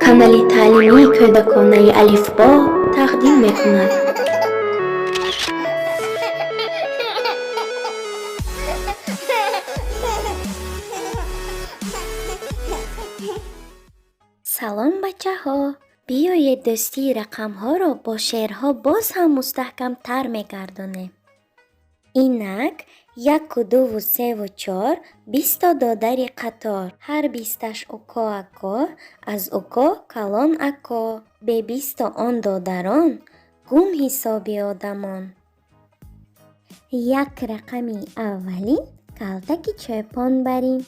Канали таълимии кӯдаконаи Алифбо тақдим мекунад. Салом, бачаҳо! Биёед, дӯстии рақамҳоро бо шеърҳо боз ҳам мустаҳкамтар мегардонем. Инак, яку, дуву, севу, чор, 20-то додари қатор. Ҳар 20-таш уко ако, аз уко калон ако. Бе 20-то он додарон, гум ҳисоби одамон. Як рақами аввалин, калтаки чӯпон барин.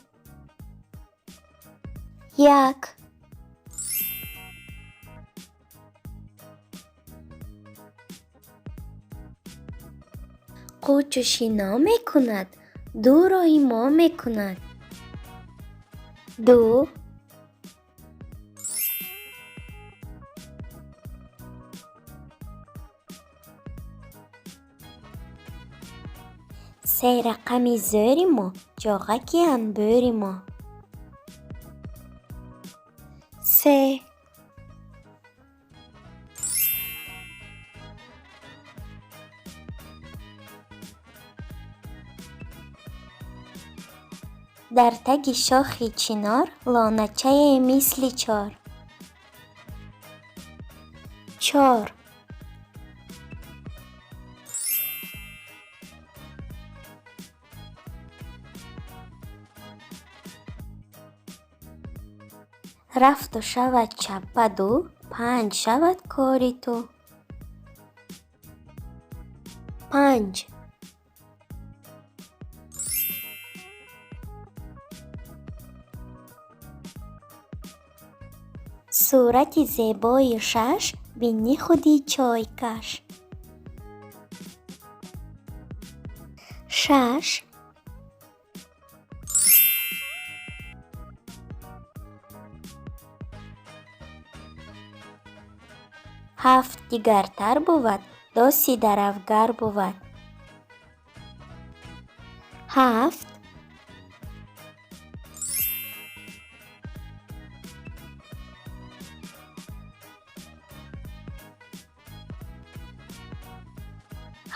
Як. Қучу шино мекунад, ду роҳи мо мекунад. Ду. Се рақами зӯри мо, ҷоғаки анбӯри мо. Се. Дар таги шохи чинор лоначае мисли чор. Чор. Рафту шавад чаппа ду, панҷ шавад кори ту. Панҷ. Сурати зебои шаш, бинни худи чойкаш. Шаш. Ҳафт дигартар бувад, доси даравгар бувад. Ҳафт.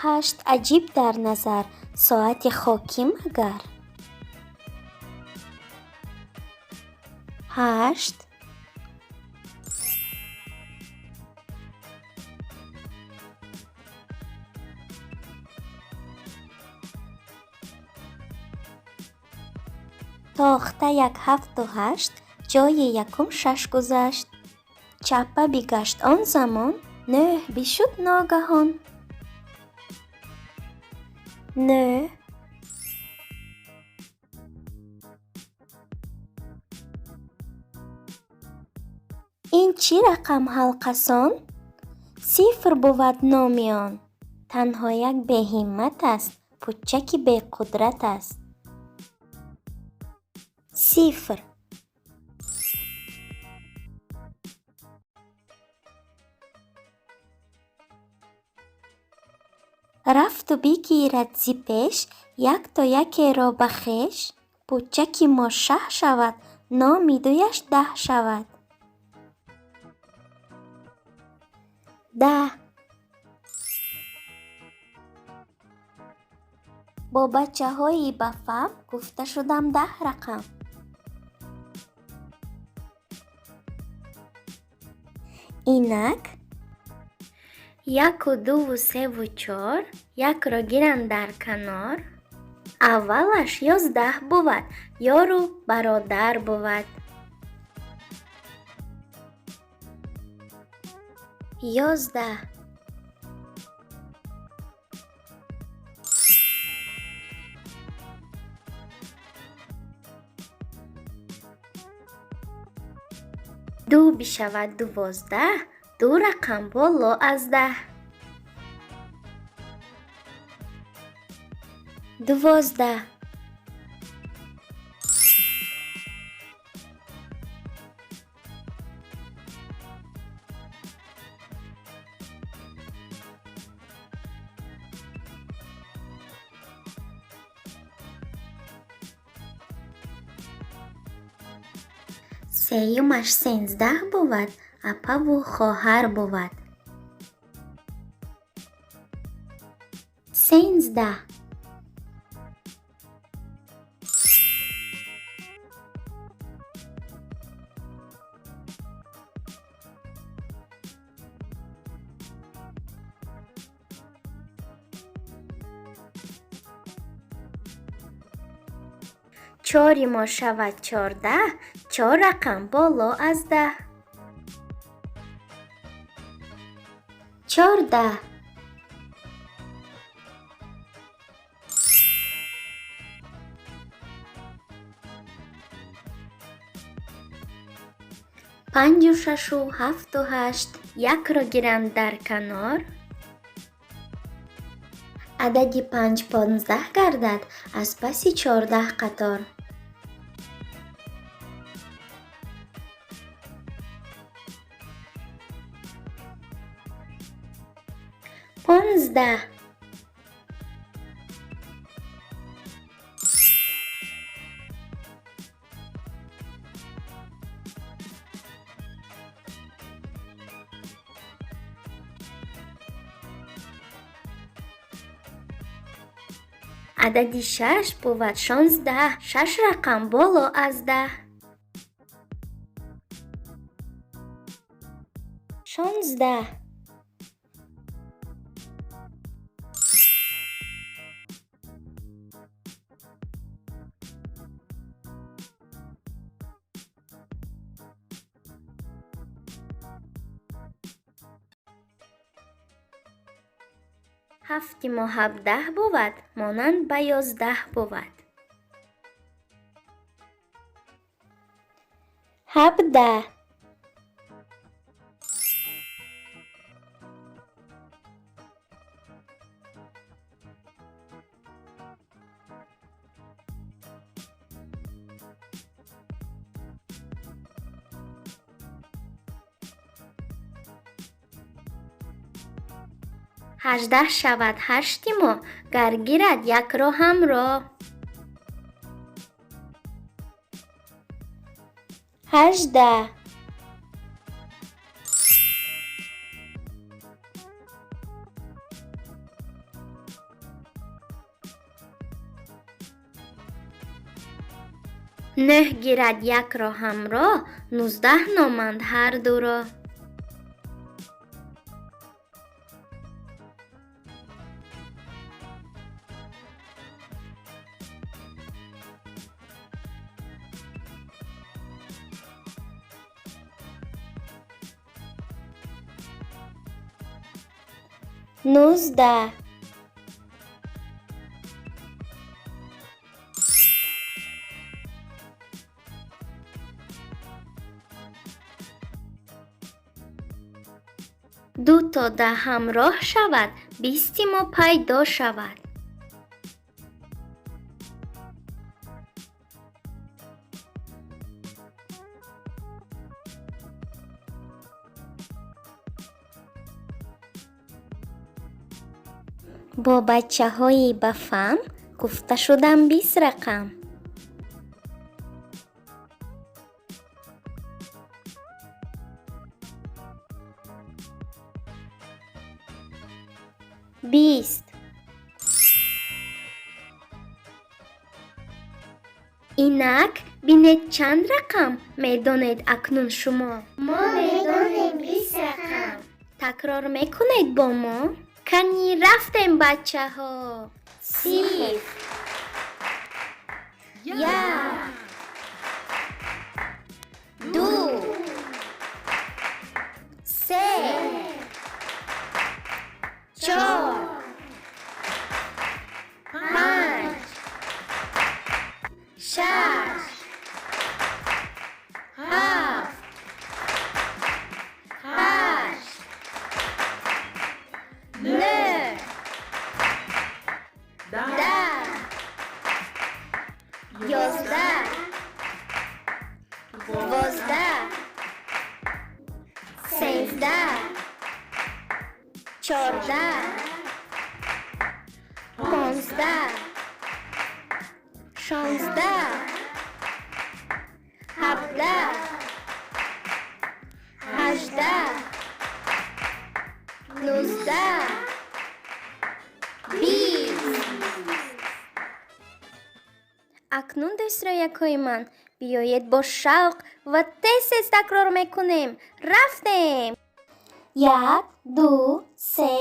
Ҳашт аҷиб дар назар, соати хокӣ магар. Ҳашт. Тохта як, ҳафту ҳашт, ҷои якум шаш гузашт. Чаппа бигашт он замон, нӯҳ бишуд ногаҳон. Нӯҳ. Ин чӣ рақам ҳалқасон? Сифр бувад номи он. Танҳо як беҳиммат аст, пучаки беқудрат аст. Сифр. Рафту бигирад зи пеш, якто якеро ба хеш, пучаки мо шаҳ шавад, номи дуяш даҳ шавад. Даҳ. Бо бачаҳои бафаҳм гуфта шудам 10 рақам. Инак, яку, дуву, севу, чор, якро гиранд дар канор. Аввалаш 11 бувад, ёру бародар бувад. 11. Ду бишавад 12, ду рақам боло аз 10. 12. Сеюмаш 13 бувад, апаву хоҳар бувад. 13. Чори мо шавад 14, чор рақам боло аз 10. 14. Панҷу шашу ҳафту ҳашт якро гиранд дар канор. Адади 5 15 гардад аз паси 14 қатор. 15. Адади 6 бувад 16, шаш рақам боло аз 10. 16. Ҳафти мо 17 бувад, монанд ба 11 бувад. 17. 18 шавад ҳашти мо, гар гирад якро ҳамроҳ. 18. 9 гирад якро ҳамроҳ, 19 номанд ҳар дуро. 19. Ду то 10 ҳамроҳ шавад, 20 мо пайдо шавад. Бо бачаҳои бафаҳм гуфта шудам 20 рақам. 20. Инак бинед чанд рақам медонед акнун шумо? Мо медонем 20 рақам. Такрор мекунед бо мо? Кани рафтем, бачаҳо. 0, 1, 2, 3, 4, 5, 6, 7, 8, 9, 10, 11, 12, 13, 14, 15, 16, 17, Акнун, дӯстроякҳои ман, биёед, бо шавқ ва тез-тез такрор мекунем. Рафтем! Як, ду, се,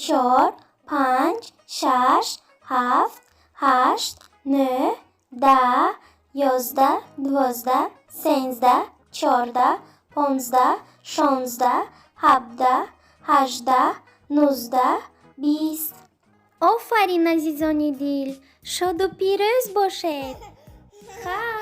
чор, панҷ, шаш, ҳафт, ҳашт, нӯҳ, 10, 11, 12, 13, 14, 15, 16, 17, 18, 19, 20. Офарин, азизони дил, шоду пирӯз бошед. Хайр.